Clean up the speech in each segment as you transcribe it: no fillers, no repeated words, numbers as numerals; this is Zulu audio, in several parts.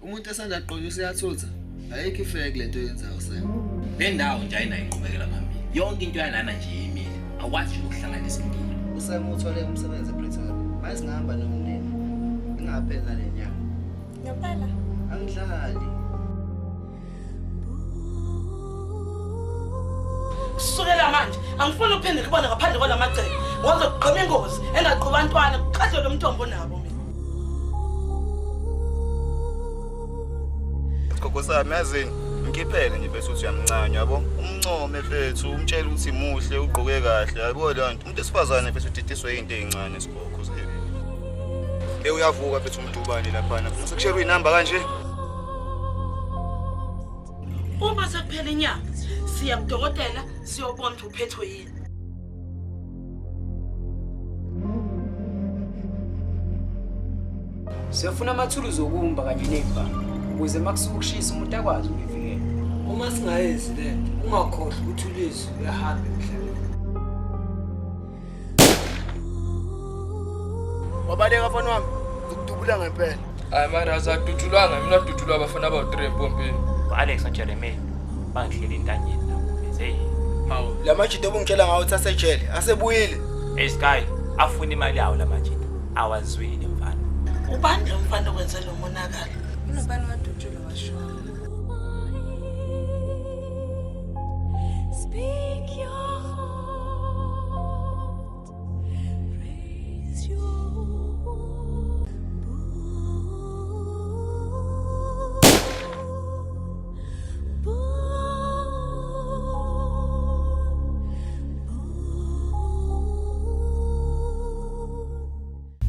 Umuntu esanda kuqonya usiyathutha. Ayikho ifake lento yenzayo Sam. Le ndawo nje ayinayo inqubekela phambili. Yonke into yalana nje imile. Awukwazi nje ukuhlanganisa impilo. USam uthole umsebenzi ePretoria. Manje singahamba nomndeni. Ingaphela le nyanga. Ngempela. Angidlali. Kusukela manje angifuni ukuphinde ngibone ngaphandle kwalamagceke. Ngozokuqhama ingozi engaqhuba abantwana kuqhadle lo mntombo nabo mina. Gogo sami yazini ngikhiphele nje bese uthi uyamncanywa yabo. Umncome mfethu umtshela ukuthi muhle ugqoke kahle yabo le nto. Umuntu esifazane mfethu udidiswe into ezincane sigogo sebe. Uyavuka mfethu umuntu ubani lapha. Sekushare inamba kanje. Uma sekuphela inyanga siya kudokotela siyobona ukuthi uphethwe yini. Siyofuna amathuluzi okumba kanye nezibhamu ukuze makusuka ukushisa umuntu akwazi ukuyivikela. Uma singayenzi lento ungakhohlwa ukuthi ulizwi uyahamba emhlabeni. Wabaleka mfana wami, ngizokudubula ngempela. Hayi mara azadutshulwanga mina dutshulwa abafana abawu3 empompini. U-Alex noJeremy bangihleli entanyeni lapho bese. Hawu, la majita obungitshela ngawo uthi asejele, asebuyile. Hey Sky, afuna imali yawo la majita. Awazwile mfana. Ubani lo mfana okwenze lo monakalo? Unobani wadutshulwa washona. Speak your heart, raise your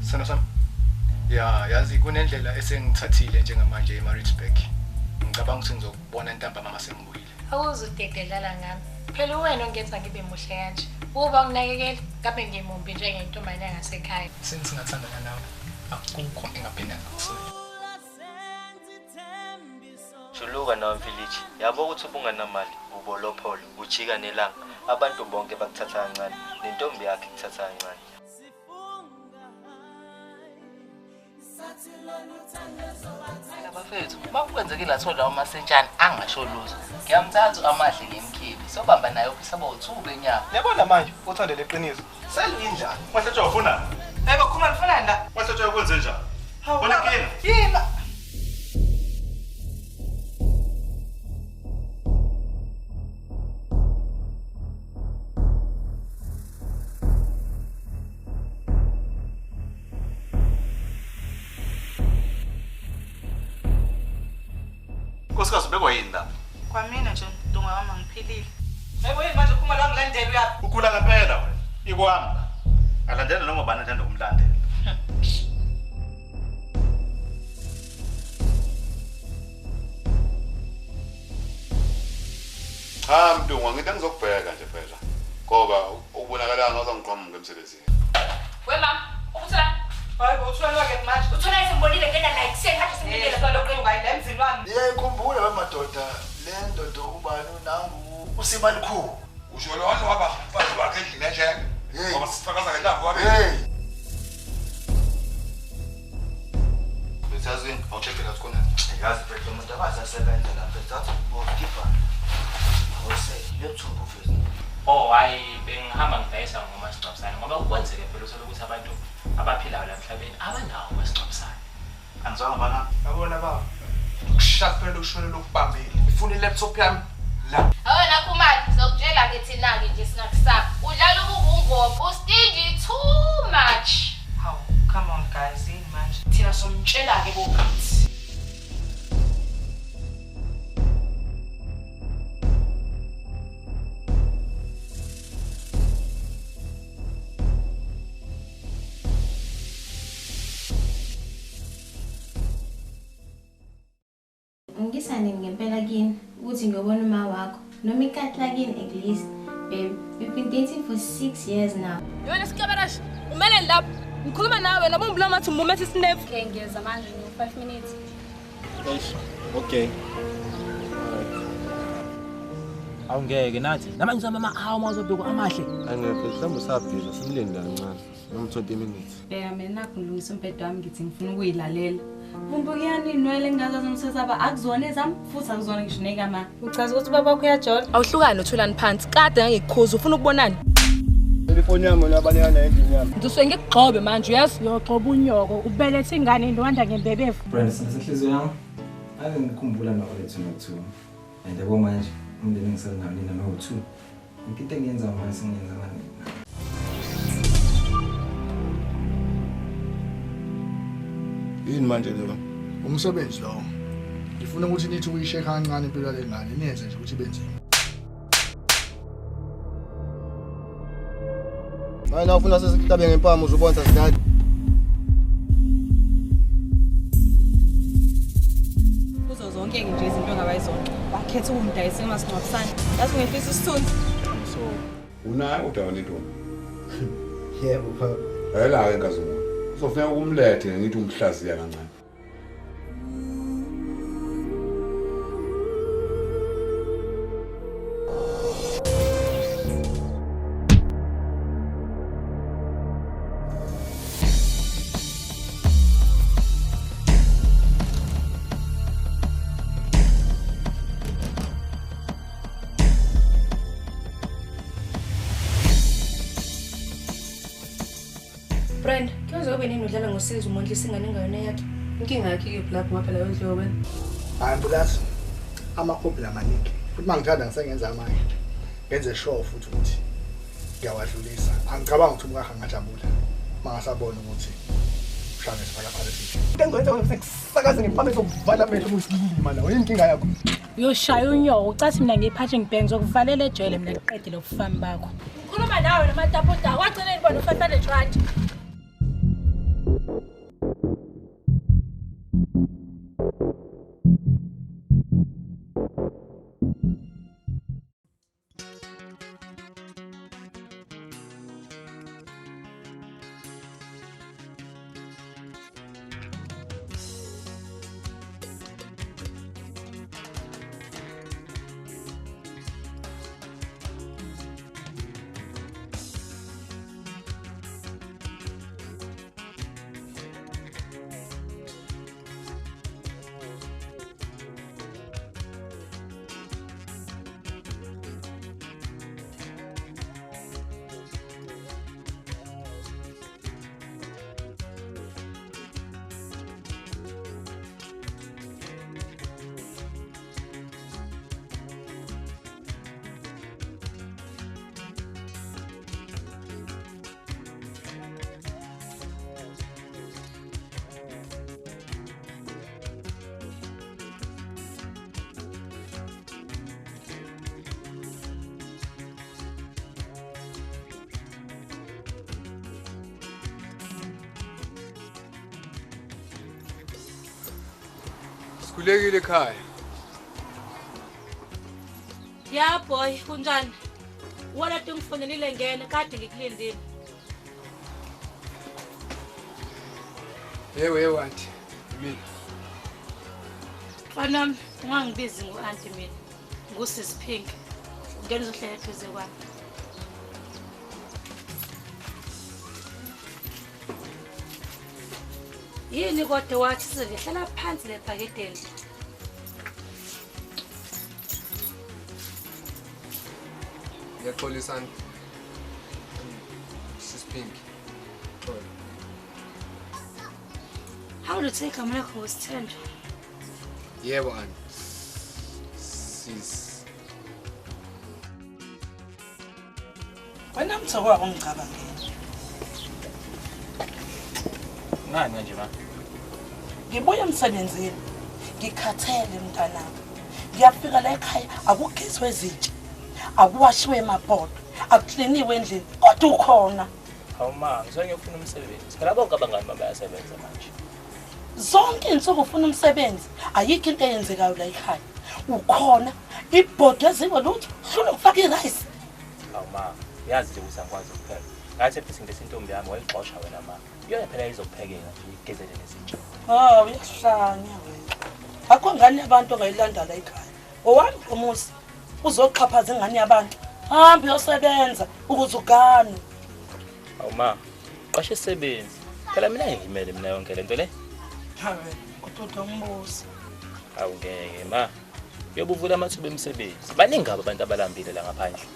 Sithando sami. Ya, yazi kunendlela esengithathile njengamanje eMaritzburg. Ngicabanga ukuthi ngizokubona ntambama mama sengibuyile. Awuzudededlala ngami. Phela wena ongenza ngibe muhle kanje. Uba unginakekela ngabe ngimumbi njengentombazane yangasekhaya. Since ngathandana nawe akukho engaphinda ngakuswela. Juluka nawe mfilithi. Yabo ukuthi ubunganamali, ubolopholo, ujika nelanga. Abantu bonke bakuthatha kancane, nentombi yakhe ikuthatha kancane. Bafethu, makwenzekile athola umasentshana angasho lutho. Ngiyamthatha amahle ngemkhibi. Sobamba naye ofisa bo2 benyanga. Yabona manje uthande leqiniso. Selindlala. Mahlatshwa ufuna? Eh bakhuluma nifunani la? Mahlatshwa ukwenze njani? Bona kini. Yima. Nkosikazi ubekwa yini lapha? Kwamina nje Mntungwa wami angiphilile. Yebo yini manje ukhuma la ngilandela uyaphi? Ukhula ngempela wena. Ikwami la. Alandela noma ubani athanda ukumlandela. Cha Mntungwa ngithi angizokubheka nje phela. Ngoba ubonakala ngathi angiqhamuka emsebenzini. We mama, ukuthola? Hayi bo uthola ke manje. Uthola sengibonile ngena la ekuseni kade sengilindele lokho ngayi emzini wami. Ngiyayikhumbula we madoda le ndoda ubani nangu uSibalikhulu. Usho lo waba umfazi wakhe endlini ejele. Ngoba sifakaza ngentambo wabe. Bethazini, awucheck la khona. Yazi phela umuntu abasasebenza lapha thatha ukukhipha. Awuse laptop office. Oh hayi bengihamba ngidayisa ngomasingcwabisane ngoba kwenzeke phela uthole ukuthi abantu abaphilayo la emhlabeni abanawo umasingcwabisane. Angizwanga bana. Yabona baba. Ukushaya phela ushone lokubambile. Ngifuna i-laptop yami la. Awena Khumalo, ngizokutshela ke thina ke nje singakusaba. Udlala ububungobo, ustingy too much. Hawu, come on guys, yini manje? Thina somtshela ke bophathi. Ungisa nini ngempela kini ukuthi ngiyobona uma wakho noma ikati lakini at least. Babe, we've been dating for 6 years now. Yona sikabarash, umele lapho. Ngikhuluma nawe nabo ngibulama ngathi umumethe isinefu. Okay, ngiyeza manje ngo 5 minutes. Eish, okay. Awungeke nathi. Namanje mama awu mawuzobheka amahle. Angeke mhlawumbe usabhiza simlinde kancane noma 20 minutes. Bheka mina nakho ngilungisa umbhedo wami ngithi ngifuna ukuyilalela. Vumbukiyani inwele engingazazi umsesaba akuzona ezami futhi akuzona ngisho nekama. Uchaza ukuthi ubaba wakho uyajola? Awuhlukani nothulani phansi. Kade ngangikukhuza ufuna ukubonani? Ifoni yami wena baleka nayo endlini yami. Ngisuke ngikugxobe manje uyazi? Uyogxoba unyoko, ubelethe ingane indwanda ngembebevu. Brand senhliziyo yami. Ake ngikhumbula nawe lethu no-two. And yabo manje umndeni engisele nawo nina no-two. Yonke into engiyenza manje sengiyenza ngani. Yini manje leyo? Umsebenzi lowo. Ngifuna ukuthi nithi uyishekha kancane impilo yale ngane, niyenze nje ukuthi ibe nzima. Hayi na ufuna sesikuhlabe ngempama uzobona sidlala. Kuzo zonke nje izinto ongabayizona. Wakhetha ukungidayisa emasingcwabisane. Yazi ungehlisa isithunzi. So unayo kodwa wena intombi. Yebo baba. Yela-ke Nkazimulo. Uzofuneka umlethe ngithi umhlaziya kancane. Brand, kuyoze kube nini udlala ngosizo umondlisa ingane engayona yakhe? Inkinga yakhe ikuphi lapho ngoba phela yondliwe wena. Hayi Mbulasi, amakhophi lamaningi. Futhi mangithanda ngisengenza amanye. Ngenze sure futhi ukuthi ngiyawadlulisa. Angicabangi ukuthi umkakhe angajabula mangasabona ukuthi ushaya ngesiphalaphala esihle. Into engizoyenza wena sekusakaza ngempama ezokuvala amehlo kuyisilima nawe. Yini inkinga yakho? Uyoshaya unyoko, ucathi mina ngiyiphathe ngibhenge ngizokuvalela ejele mina ngiqedile ubufami bakho. Ngikhuluma nawe nomatapota, wagcina ngibona u-500 rand. Sikhulekile ekhaya. Ya boy, kunjani? Wena ungifonelile ngene kade ngikulindile. Yebo yebo auntie. Mina. Mfana, ungangibizi ngo-auntie mina. Ngusisi Pink. Ngena uzohlala eduze kwami. Yini kodwa wathi sizohlala phansi lebhakedeni. Ngiyaxolisa auntie. Sis Pink. Xolo. How do you take igama lakho ngosithenjwa? Yebo auntie. Sis. Wena mthoko ungicabangela. Ngani kanje ma? Ngibuya emsebenzini. Ngikhathele mntanami. Ngiyafika la ekhaya akugezwe izitsha. Akuwashiwe emabhodwe, akukliniwe endlini, kodwa ukhona. Hawu ma, ngisuke ngiyofuna umsebenzi. Phela bonke abangani bami bayasebenza manje. Zonke insuku ufuna umsebenzi, ayikho into eyenzekayo la ekhaya. Ukhona ibhodwe eziko lutho, hlula ukufaka i-rice. Hawu ma, uyazi nje ukuthi angikwazi ukupheka. Ngathi futhi ngilesi intombi yami wayixosha wena ma. Iyona phela izokuphekela nje igezele nezitsha. Ah, uyahlanya wena. Akho ngane yabantu ongayilanda la ekhaya. Owami umuzi uzoxhaphaza ingane yabantu. Hamba uyosebenza ukuze ugane. Hawu ma, qashe isisebenzi. Phela mina ngiyimele mina yonke lento le. Hawe, Ududu ngibuze. Awu ngeke ma. Uyobuvula amathuba emisebenzi. Baningi abantu abalambile la ngaphandle.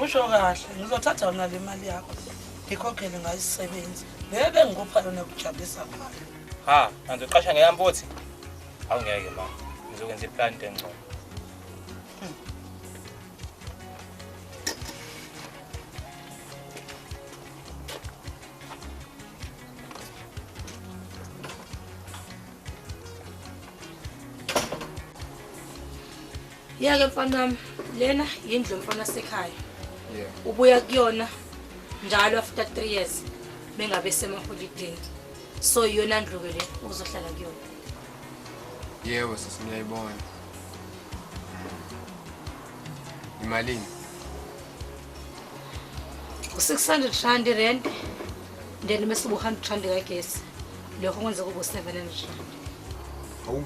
Usho kahle, ngizothatha yona le mali yakho. Ngikhokhele ngayo isisebenzi. Le bengikupha yona kujabulisa ngayo. Ha, angizoqasha ngeyami futhi. Awu ngeke ma. Ngizokwenza iplant engcono. Yeke mfana wami, lena yindlu mfana sekhaya. Yeah. Ubuya kuyona njalo after 3 years mengabe semaholidini. So iyona ndlu ke le uzohlala kuyona. Yebo sisi ngiyayibona. Imalini? U600 rand rent then bese ubu 100 rand kagesi. Lokho kwenza kube u700 rand. Hawu.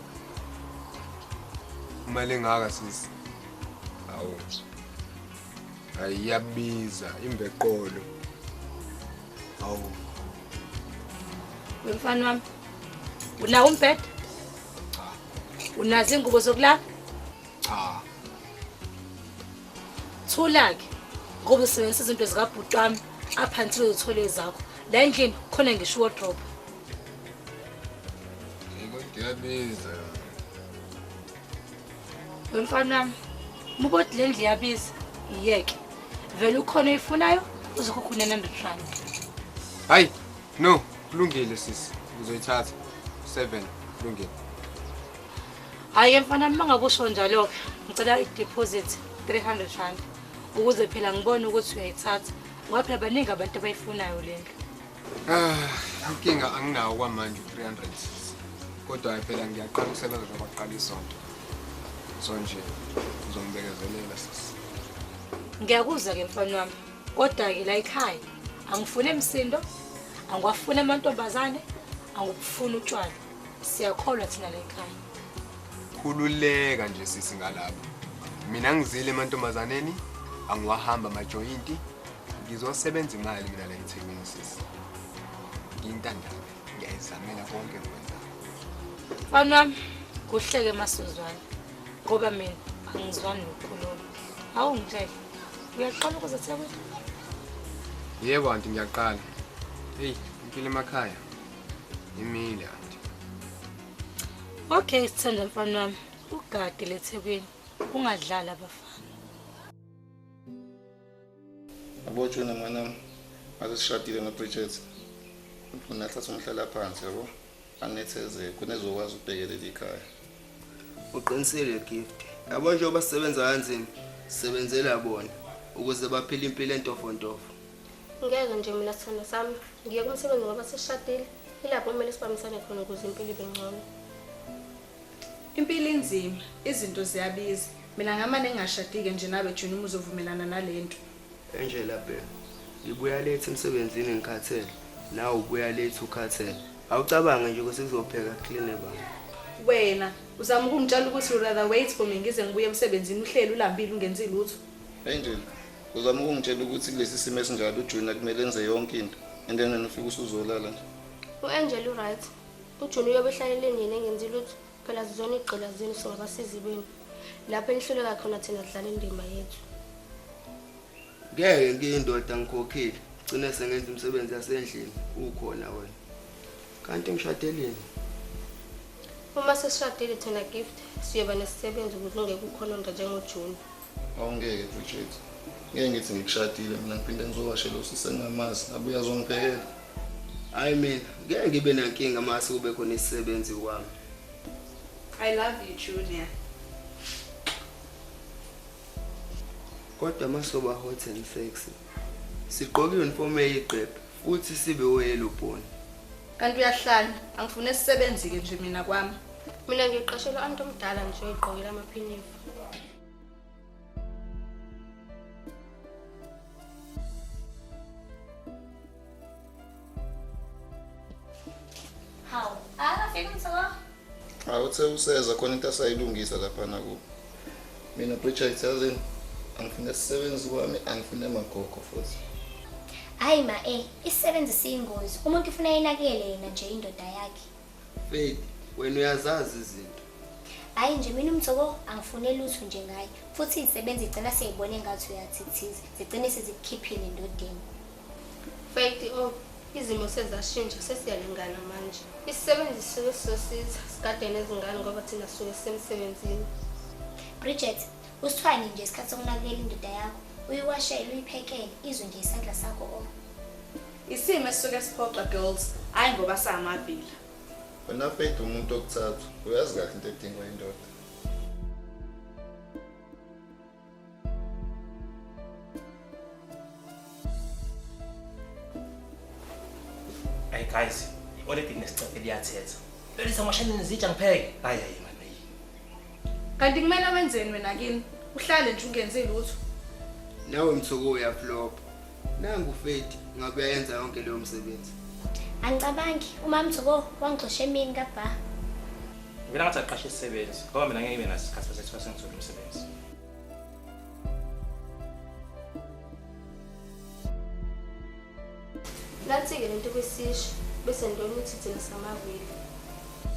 Imali engaka sisi. Hawu. Ayiyabiza imbeqolo. Hawu. Wemfana wami. Unawo umbhede? Cha. Unazo ingubo zokulala? Cha. Thula-ke ngoba usebenzisa izinto zikabhuti wami up until uthole ezakho. La endlini khona ngisho wardrobe. Kodwa iyabiza. Wemfana wami, uma ubothi le ndlu iyabiza, iyeke. Vele ukhona oyifunayo uzokhokha u-900 rand. Hayi, no, kulungile sisi. Ngizoyithatha. 7, kulungile. Hhayi-ke mfana wami, uma ngabe usho njalo-ke, ngicela i-deposit 300 rand ukuze phela ngibone ukuthi uyayithatha. Ngoba phela baningi abantu abayifunayo le ndlu. Ah, inkinga anginawo kwamanje u-300 sisi. Kodwa phela ngiyaqala ukusebenza njengoba kuqala isonto. So nje uzongibekezelela sisi. Ngiyakuzwa-ke mfana wami, kodwa-ke la ekhaya angifuni emsindo, angiwafuni amantombazane, angikufuni utshwala. Siyakholwa thina la ekhaya. Khululeka nje sisi ngalapho. Mina ngizile emantombazaneni, angiwahamba amajoyinti. Ngizosebenza imali mina la eThekwini sisi. Ngiyintandane, ngiyayizamela konke engikwenzayo. Mfana wami, kuhleke masuzwana ngoba mina angizwani nokukhuluma. Hawu ngitshele, uyaqala ukuza eThekwini? Yebo anti ngiyaqala. Hey, impilo emakhaya imile anti. Okay, sithanda mfana wami, ugade leThekwini, ungadlali abafana. Yabo Junior mwanami, ake sishadile noBridget. Ufuna athathe umhlala phansi yabo. Anethezeke kunezokwazi ukubhekelela ikhaya. Uqinisile Gift. Yabo njengoba sisebenza kanzima, sisebenzela bona ukuze baphile impilo entofontofo. Ngeke nje mina sithando sami ngiye kumsebenzi ngoba sesishadile, ilapho kumele sibambisane khona ukuze impilo ibe ngcono. Impilo inzima, izinto ziyabiza. Mina ngamane ngingashadike nje nawe Junior uma uzovumelana nalento. Angela bheka, ngibuya late emsebenzini ngikhathele, nawe ubuya late ukhathele. Awucabange nje ukuthi kuzopheka clean baba. Wena uzama ukungitshela ukuthi you rather wait for me ngize ngibuye emsebenzini uhleli ulambile ungenzi lutho. Angel, uzama ukungitshela ukuthi kulesi simo esinjalo uJunior kumele enze yonke into and then wena ufike usuzolala nje. U-Angel u-right. UJunior uyobe ehlaleleni yena engenzi lutho. Phela sizona igqila zenu singabasizi benu. Lapho enihluleka khona thina sidlala indima yethu. Ngeke ngiyindoda ngikhokhile, gcine sengenza imisebenzi yasendlini ukhona wena. Kanti ngishadeleni? Uma sesishadile thina Gift siyoba nesisebenzi ukuze ungeke ukhononda njengoJunior. Awungeke Bridget. Ngeke ngithi ngikushadile mina ngiphinde ngizowashela usisi engingamazi abuye azongiphekela. Hayi mina ngeke ngibe nankinga mase kube khona isisebenzi kwami. I love you Junior. Kodwa masoba hot and sexy. Sigqoke uniform eyiqephe futhi sibe oyellow bone. Kanti uyahlanya, angifune isisebenzi ke nje mina kwami. Mina ngiqashelwa anti omdala nje oyigqokela amaphinifa. Hawu, akafiki umthoko. Awuthe useza khona into asayilungisa laphana kubo. Mina Bridget yazini angifune isisebenzi kwami angifune magogo futhi. Hayi ma isisebenzi siyingozi. Umuntu ufuna inakekele yena nje indoda yakhe. Faith, wena uyazazi izinto. Hhayi nje mina uMthoko angifune lutho nje ngaye. Futhi izisebenzi zigcina seyibone ngathi uyathithiza. Zigcine sezikukhiphile endodeni. Faith, oh, izimo sezashintsha sesiyalingana manje. Isisebenzi sisuke sizosiza sigade nezingane ngoba thina sisuke sisemsebenzini. Bridget, usithwani nje isikhathi sokunakekela indoda yakho. Uyiwashele, uyiphekele, izwe nje isandla sakho oh. Isimo esisuke siphoxa girls, hhayi ngoba samavila. Wena Faith umuntu okuthathu, uyazi kahle into edingwa indoda. Hey guys, already nesicefe liyathetha. Lelisa mashanini izitsha ngipheke. Hayi hayi man. Kanti kumele wenzeni wena kini? Uhlale nje ungenzi lutho. Nawe Mthoko uyaflop. Nangu Faith ngabe uyayenza yonke leyo msebenzi. Angicabangi, uma Mthoko wangixosha emini kabha. Mina ngathi aqashe isisebenzi ngoba mina ngeke ngibe naso isikhathi bese kuthiwa sengithola umsebenzi. Nansi-ke lento besisho bese ndona ukuthi thina samavila.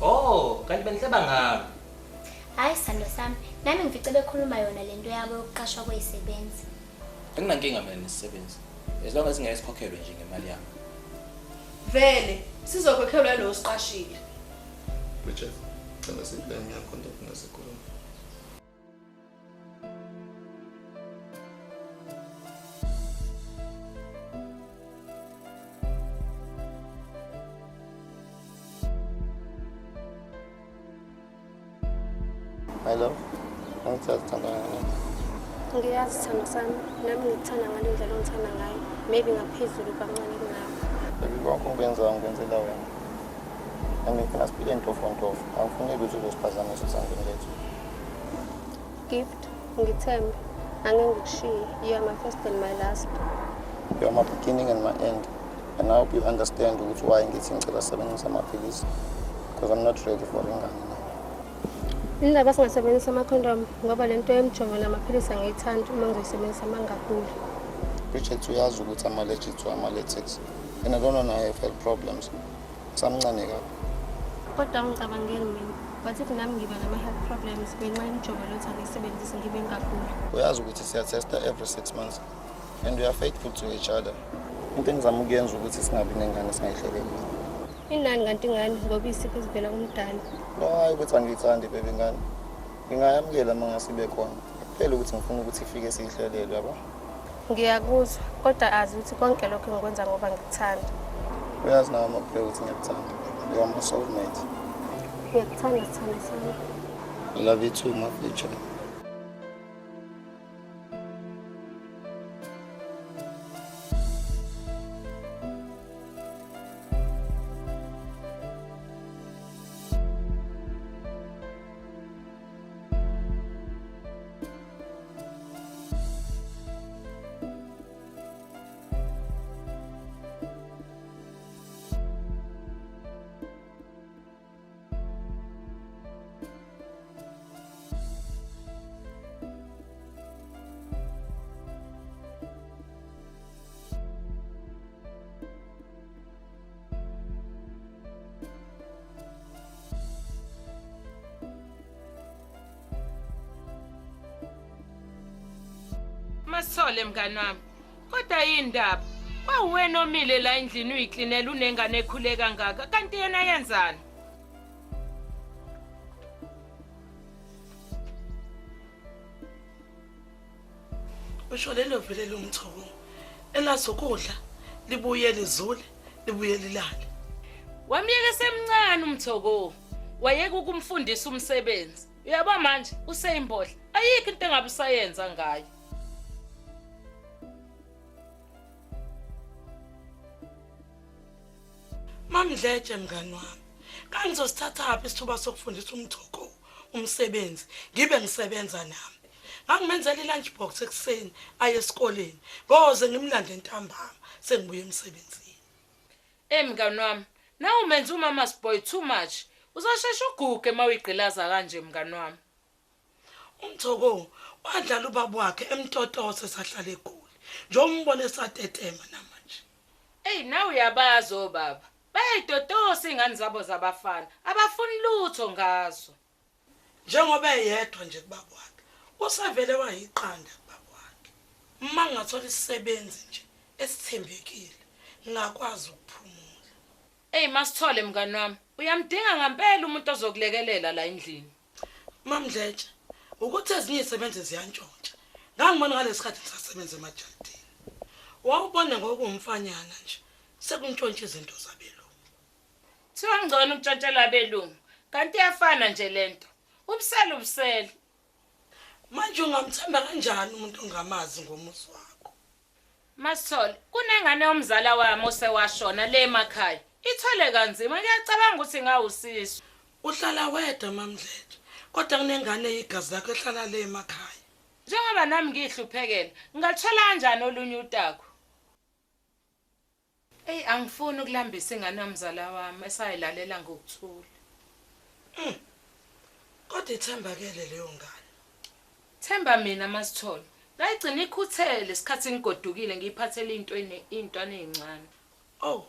Oh, kanti benihleba ngami. Hhayi sithandwa sami, nami ngifice bekhuluma yona lento yabo yokuqashwa kwey'sebenzi. Anginankinga mina nesisebenzi. As long as ngeke sikhokhelwe nje ngemali yami. Vele sizokhokhelwa lo siqashile. Bridget, cela siplan yakho nto funa sikhulume. My love, angithathi thandana nami. Ngiyazi sithandwa sami, nami ngikuthanda ngale ndlela ongithanda ngayo, maybe ngaphezulu kancane kunawe. Baby, konke engikwenzayo ngikwenzela wena. And ngifuna siphile ntofontofo, angifuni lutho uzosiphazamisa othandweni lethu. Gift, ngithembe, angeke ngikushiye. You are my first and my last. You are my beginning and my end. And I hope you understand ukuthi why ngithi ngicela sisebenzise amaphilisi. Because I'm not ready for ingane now. Indaba singasebenzisa amakhondomu ngoba lento yemijovo namaphilisi angiyithandi uma ngizoyisebenzisa uma ngingaguli. Bridget uyazi ukuthi I'm allergic to ama-latex. And I don't wanna have health problems. Samncane kabi. Kodwa angicabangeli mina. But if nami ngiba nama-health problems ngenxa yemijovo lethi angiyisebenzisi ngibe ngingaguli. Uyazi ukuthi siyatesta every 6 months. And we are faithful to each other. Into engizama ukuyenza ukuthi singabi nengane singayihleleli. Inani kanti ingane ngoba isipho esivela kumdali. No, hayi ukuthi angiyithandi baby ngane. Ngingayamukela uma ngase ibe khona. Kuphela ukuthi ngifuna ukuthi ifike siyihlelele yabo. Ngiyakuzwa kodwa azi ukuthi konke lokho ngikwenza ngoba ngikuthanda. Uyazi nawe Maphule ukuthi ngiyakuthanda. You are my soulmate. Ngiyakuthanda sithando sami. I love you too, my future. Masithole mngani wami. Kodwa yini ndaba? Kwawuwena omile la endlini uyiklinela unengane ekhule kangaka kanti yena yenzani? Usho lelo vele lomthoko elazokudla libuye lizule libuye lilale. Wamyeka semncane umthoko. Wayeka ukumfundisa umsebenzi. Uyabo manje useyimbodla. Ayikho into engabe usayenza ngayo. Mamdletshe mngani wami, kangizosithathaphi isithuba sokufundisa umthoko umsebenzi ngibe ngisebenza nami. Ngangimenzela i-lunch box ekuseni aye esikoleni ngoze ngimlande ntambama sengibuye emsebenzini. Eh mngani wami, nawe umenza umama's boy too much. Uzoshesha uguge uma uyigqilaza kanje mngani wami. Umthoko wadlala ubaba wakhe emtotose sahlala eGoli. Njengoba umbone esatetema namanje. Eyi nawe uyabazi obaba. Bayayitotosa iy'ngane zabo zabafana, abafuni lutho ngazo. Njengoba eyedwa nje kubaba wakhe, usevele wayiqanda kubaba wakhe. Uma ngingathola isisebenzi nje esithembekile, ngingakwazi ukuphumula. Eyi Masithole mngani wami, uyamdinga ngampela umuntu ozokulekelela la endlini. MaMdletshe, ukuthi ezinye izisebenzi ziyantshontsha. Ngangibona ngalesi sikhathi ngisasebenza emajardini. Wawubone ngokuwumfanyana nje, sekuntshontsha izinto zabelungu. Kuthiwa ngcono ukutshontshela abelungu, kanti iyafana nje lento. Ubusela ubusela. Manje ungamthemba kanjani umuntu ongamazi ngomuzi wakho? Masithole, kunengane yomzala wami osewashona le emakhaya. Ithwele kanzima, ngiyacabanga ukuthi ingawusizo. Uhlala wedwa MaMdletshe, kodwa kunengane yegazi lakho ehlala le emakhaya. Njengoba nami ngiyihluphekela, ngingathola kanjani olunye utaku? Eyi angifuni ukulambisa ingane yomzala wami esayilalela ngokuthula. Kodwa ithembakele leyo ngane. Themba mina Masithole. Ngayigcina ikhuthele isikhathi ngigodukile ngiyiphathele into iy'ntwana ey'ncane. Oh,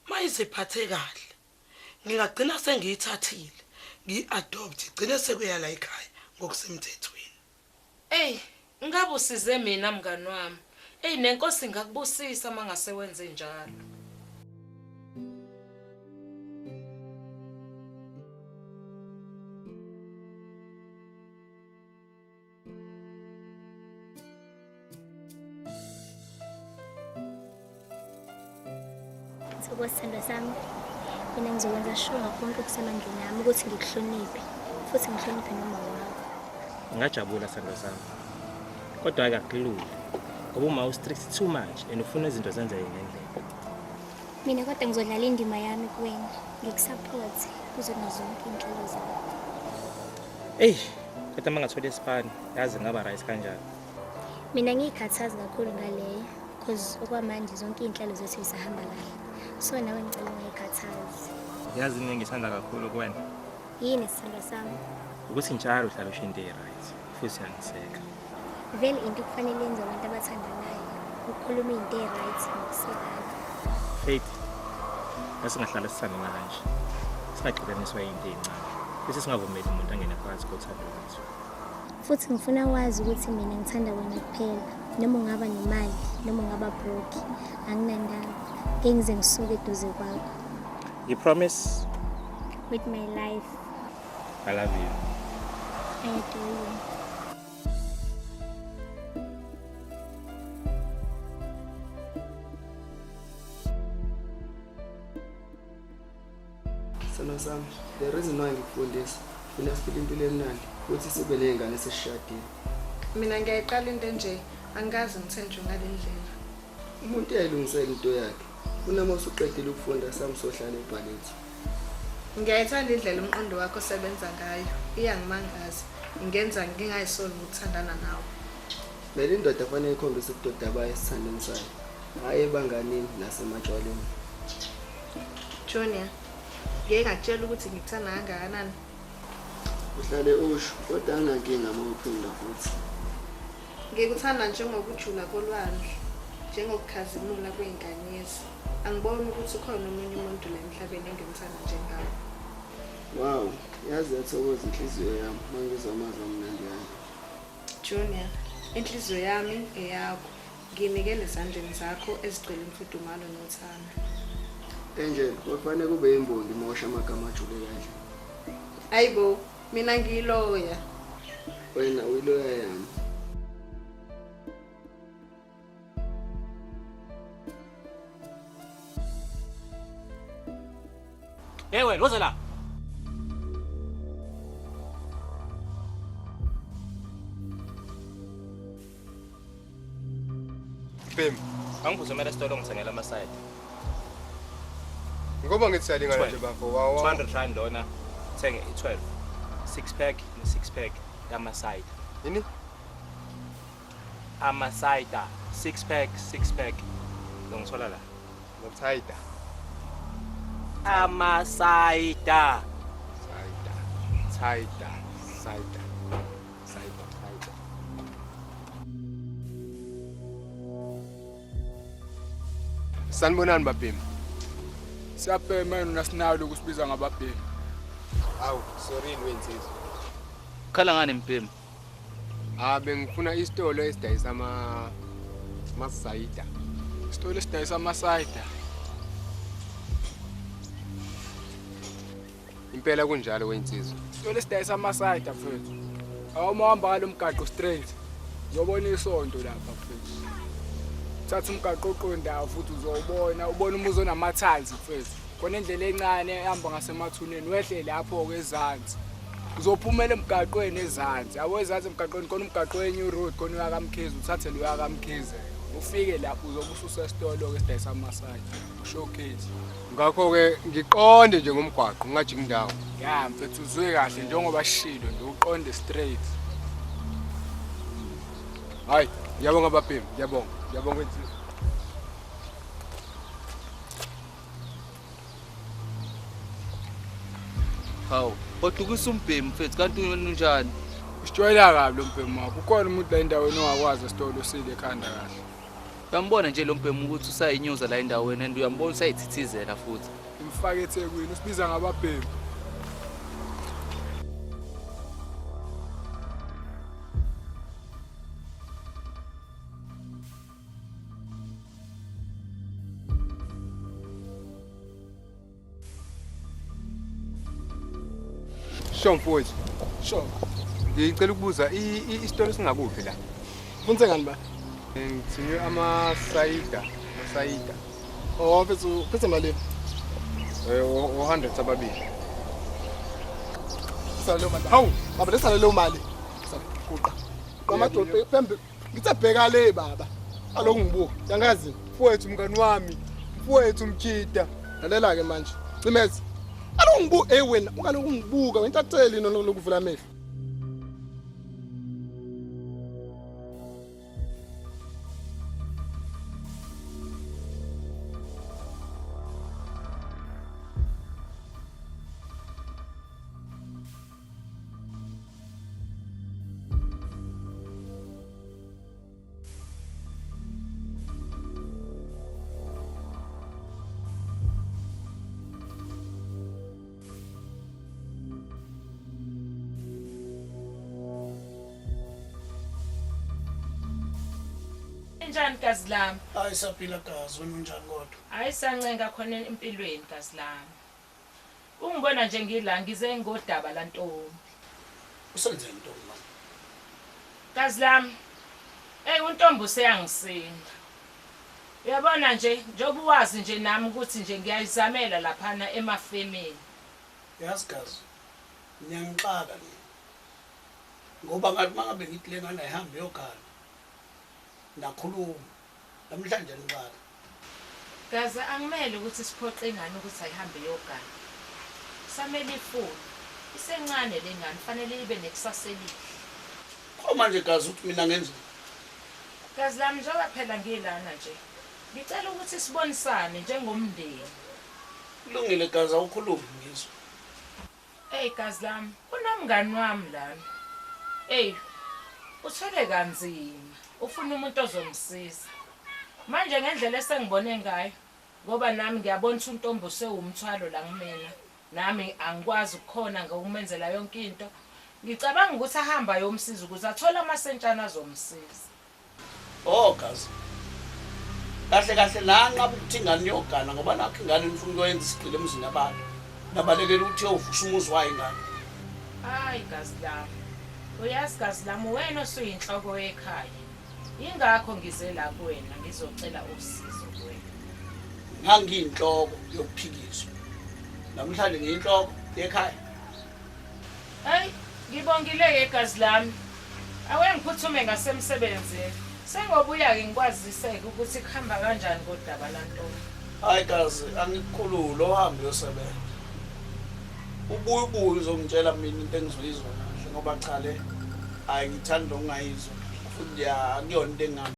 mayiziphathe kahle. Ngingagcina sengiyithathile, ngiyi-adopt, igcine sekuya la ekhaya ngokusemthethweni. Eyi, ngabe usize mina mngani wami. Eyi nenkosi ingakubusisa uma ngase wenze njalo. Thokoza sithandwa sami. Mina ngizokwenza sure ngakho konke okusemandleni ami ukuthi ngikuhloniphe futhi ngihloniphe noma wakho. Ngingajabula sithandwa sami. Kodwa-ke akulula ngoba uma u-strict too much and ufuna izinto zenzeke ngendlela. Mina kodwa ngizodlala indima yami kuwena, ngikusupport kuzona zonke iy'nhlelo zakho. Eyi, kodwa uma ngathola isipani, yazi ngaba right kanjani. Mina ngiyikhathazi kakhulu ngaleyo cause okwamanje zonke iy'nhlelo zethu zisahamba kahle. So nawe ngicela ungayikhathazi. Yazi mina ngithanda kakhulu kuwena. Yini sithandwa sami? Ukuthi njalo uhlala usho into e-right futhi uyangiseka. Vele into kufanele yenziwe abantu abathandanayo, ukukhuluma into e-right nokusekana. Faith, asingahlala sithandana kanje. Singaxabaniswa into ey'ncane. Bese singavumeli umuntu angene phakathi kothando lwethu. Futhi ngifuna wazi ukuthi mina ngithanda wena kuphela. Noma ungaba nemali, noma ungaba broke, anginandaba. Ngeke ngize ngisuke eduze kwakho. You promise? With my life, I love you. I adore you. Sithando sami, the reason why ngikufundisa, funa siphile impilo emnandi futhi sibe ney'ngane esesishadile. Mina ngiyayiqala into enje, angikaze ngithenjwe ngale ndlela. Umuntu uyayilungisela into yakhe. Funa uma usuqedile ukufunda sami sohlala ebhalethi. Ngiyayithanda indlela umqondo wakho osebenza ngayo, iyangimangaza. Ingenza ngingayisoli ngokuthandana nawe. Vele indoda fanele ikhombise ubudoda bayo esithandweni sayo, hhayi ebanganini nasematshwaleni. Junior, ngeke ngakutshela ukuthi ngikuthanda kangakanani. Uhlale usho, kodwa anginankinga uma uphinda futhi. Ngikuthanda njengokujula kolwandle, njengokukhazimula kwey'nkanyezi. Angiboni ukuthi ukhona omunye umuntu la emhlabeni engimthanda njengawe. Wow, yaze yathokoza inhliziyo yami uma ngizwa amazwi amnandi kanje. Junior, inhliziyo yami eyakho. Ngiyinikele ezandleni zakho ezigcwele imfudumalo nothando. Angel, kwakufanele kube imbongi uma usho amagama ajule kanje. Ayibo, mina ngiyiloya. Wena uyiloya yami. Hey wena, woza la. Bhemu. Angiphuthumela esitolo ngithengela ama-side. Ngoba ngithi siyalingana nje bafo. Wa wa. 200 rand lona. Thenge i-12. Six pack ne-six pack yama-side. Yini? Ama-cider. Six pack, six pack. Ngithola la. Nothayida. Ama-cider. Cider. Cider. Cider. Cider. Cider. Sanibonani babhemu. Siyabhema yena nasinayo lokusibiza ngababhemi. Awu, sorry wensizwa. Khala ngani mbhemi? Ah, bengifuna isitolo esidayisa ama masayida. Isitolo esidayisa amasayida. Impela kunjalo wensizwa. Isitolo esidayisa amasayida mfethu. Awuma uhamba ngalo mgaqo straight. Uzobona isonto lapha mfethu. Thatha umgaqo oqondayo futhi uzobona, ubona umuzi onamathanzi mfethu. Khona indlela encane ehamba ngasemathuneni wehle lapho ke ezansi. Uzophumela emgaqweni ezansi. Yabo ezansi emgaqweni khona umgaqo weNew Road khona uya kaMkhize, uthathe lo uya kaMkhize. Ufike lapho uzobe ususesitolo ke esidayisa amasayida. Showcase. Ngakho ke ngiqonde nje ngomgwaqo ngingajiki indawo. Ya mfethu uzwe kahle njengoba shilo nje uqonde straight. Hayi, ngiyabonga babhemi, ngiyabonga. Ngiyabonga wensizwa. Hawu, odukisa umbhemi mfethu kanti unjani? Usijwayela kabi lo mbhemi wakho. Ukhona umuntu la endaweni ongakwazi esitolo usile ekhanda kahle. Uyambona nje lo mbhemi ukuthi usayinyuza la endaweni and uyambona usayithithizela futhi. Imfake eThekwini usibiza ngababhemi. Sho mfowethu. Sho. Ngicela ukubuza isitolo singakuphi la? Funse ngani ba? Ngithunywe amasayida, amasayida. Oh mfethu, uphethe malini? O100 ababili. Sala leyo mali. Hawu, baba lesala leyo mali. Sala guqa. Kwamadoda pembe ngithe bheka le baba. Aloku ngibuka. Yangazi. Mfowethu mngani wami. Mfowethu mkhida. Lalela ke manje. Cimeza. Aloku ngibuka, hey wena, ungaloku ngibuka, wentatheli lokuvula amehlo. Njani gazi lami? Hayi saphila gazi, wena unjani kodwa? Hayi sancenga khona empilweni gazi lami. Ungibona nje ngila ngize ngodaba la ntombi. Usenzeni ntombi mama? Gazi lami. Ey untombi useyangisinda. Uyabona nje njengoba uwazi nje nami ukuthi nje ngiyayizamela laphana emafemini. Yazi gazi, niyangixaka mina. Ngoba ngathi mangabe ngithi le ngane ayihambe iyogana. Nakhuluma. Namhlanje nixaka. Gazi angimele ukuthi siphoqe ingane ukuthi ayihambe iyogana. Samele ifune. Isencane le ngane fanele ibe nekusasa elihle. Pho manje gazi uthi mina ngenzeni? Gazi lami njengoba phela ngilana nje. Ngicela ukuthi sibonisane njengomndeni. Kulungile gazi awukhulumi ngizwe. Ey gazi lami, unomngani wami lana. Ey, uthwele kanzima. Ufuna umuntu ozomsiza. Manje ngendlela esengibone ngayo ngoba nami ngiyabona ukuthi untombi usewumthwalo la kumina. Nami angikwazi ukukhona ngokumenzela yonke into. Ngicabanga ukuthi ahamba ayomsiza ukuze athole amasentshana azomsiza. Oh gazi. Kahle kahle nanqaba ukuthi ingane iyogana ngoba nakho ingane nifuna ukuyenza isigqile emzini abantu. Nabalekela ukuthi iyovusa umuzi wayo ingane. Hayi gazi lami. Uyazi gazi lami wena osuyinhloko yekhaya. Ingakho ngize la kuwena ngizocela usizo kuwena. Ngangiyinhloko yokuphikiswa. Namhlanje ngiyinhloko yekhaya. Hayi, ngibongile ke gazi lami. Ake ngiphuthume ngasemsebenzini. Sengobuya ke ngikwaziseke ukuthi kuhamba kanjani kodaba la ntombi. Hayi gazi, angikukhulule uhambe uyosebenza. Ubuye ubuye uzongitshela mina into engizoyizwa kahle ngoba cha le hayi ngithanda ukungayizwa futhi akuyona into engihamba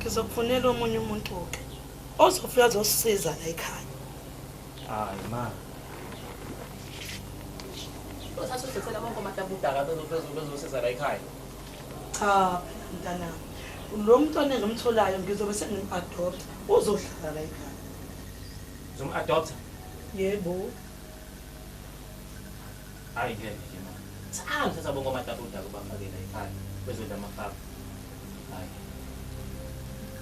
Ngizokufunela omunye umuntu-ke ozofika azosisiza la ekhaya. Hayi ma. Uthatha usilethela bonke omatabudaka bezosiza la ekhaya. Cha phela mntanami, lo mntwana engimtholayo ngizobe sengim-adopta, uzohlala la ekhaya. Uzom-adopta? Yebo. Hayi ngeke nje ma. Cha, ngithatha bonke omatabudaka ubafake la ekhaya bezodla amafafa. Hayi.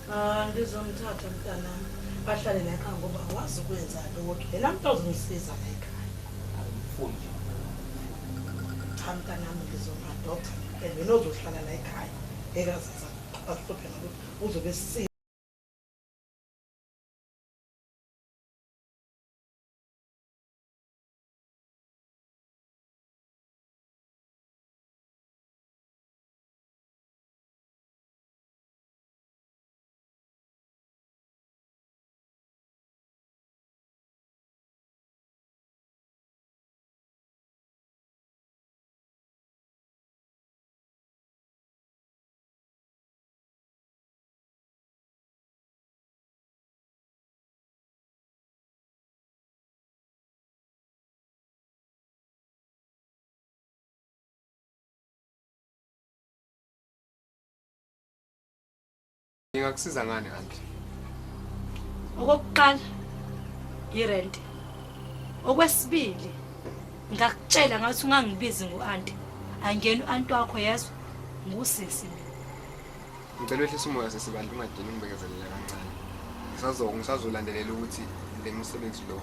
Ah, ngizomthatha mntanami ahlale la ekhaya ngoba awazi ukwenza lutho. Yena muntu ozongisiza la ekhaya. Angifuni nje. Cha mntanami, ngizom-adopta ngempela. Yena ozohlala la ekhaya. Ngeke azaza ahluphe ngalutho. Uzobe esisiza. Ngingakusiza ngani anti? Okokuqala irent. Okwesibili ngakutshela ngathi ungangibizi ngu-anti. Angiyena u-anti wakho yezwa, ngusisi mina. Ngicela wehlise umoya sisi bandla ungadini ungibekezelele kancane. Ngisazolandelela ukuthi le msebenzi lo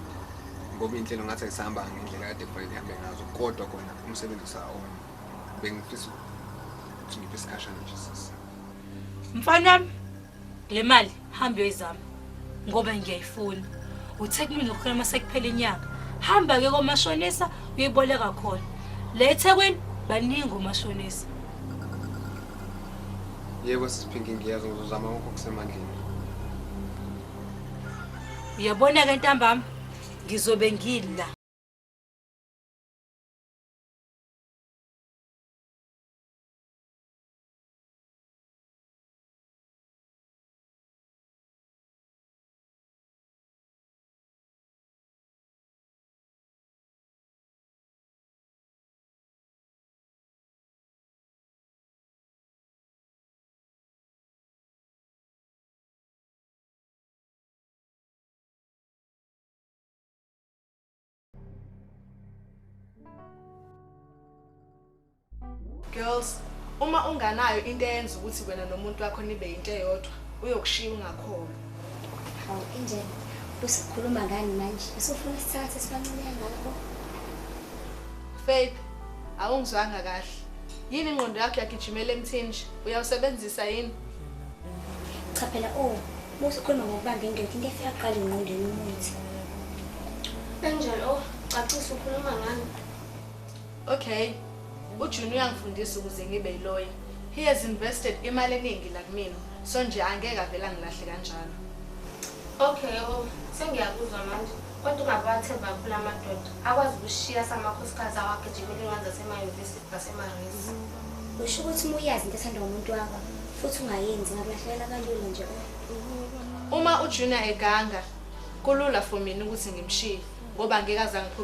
ngoba inhlelo ngathi ayisahamba ngendlela kade kufanele ihambe ngazo kodwa kona umsebenzi usa-on. Bengifisa ukuthi ngiphe isikhashana nje sisi. Mfana wami, le mali hamba uyoyizama ngoba ngiyayifuna. Uthe kumina ukhona uma sekuphela inyanga. Hamba-ke komashonisa uyiboleka khona. Le eThekwini baningi omashonisa. Yebo sisi Pinky ngiyezwa ngizozama konke okusemandleni. Uyabona-ke ntambama ngizobe ngila. Girls, uma unganayo into eyenza ukuthi wena nomuntu wakho nibe into eyodwa, uyokushiya ungakholwa. Hawu Angel, usukhuluma ngani manje? Usufuna isithathe sibancane kangaka bo? Faith, awungizwanga kahle. Yini ingqondo yakho yagijimela emthini nje? Uyawusebenzisa yini? Cha phela oh, musukhuluma ngokubamba indoda into efika kuqala engqondweni umuthi. Angel, oh, cacisa ukhuluma ngani? Okay. UJunior uyangifundisa ukuze ngibe yiloya. He has invested imali eningi la kumina. So nje angeke avele angilahle kanjalo. Okay, oh, sengiyakuzwa manje. Kodwa ungabathemba kakhulu amadoda. Akwazi ukushiya samakhosikazi awagijimela ingane zasemayunivesithi nasemaresi. Usho ukuthi uma uyazi into ethandwa umuntu wakho futhi ungayenzi ngakulahlekela kalula nje oh. Uma uJunior eganga, kulula for mina ukuthi ngimshiye ngoba ngeke aze angiphuce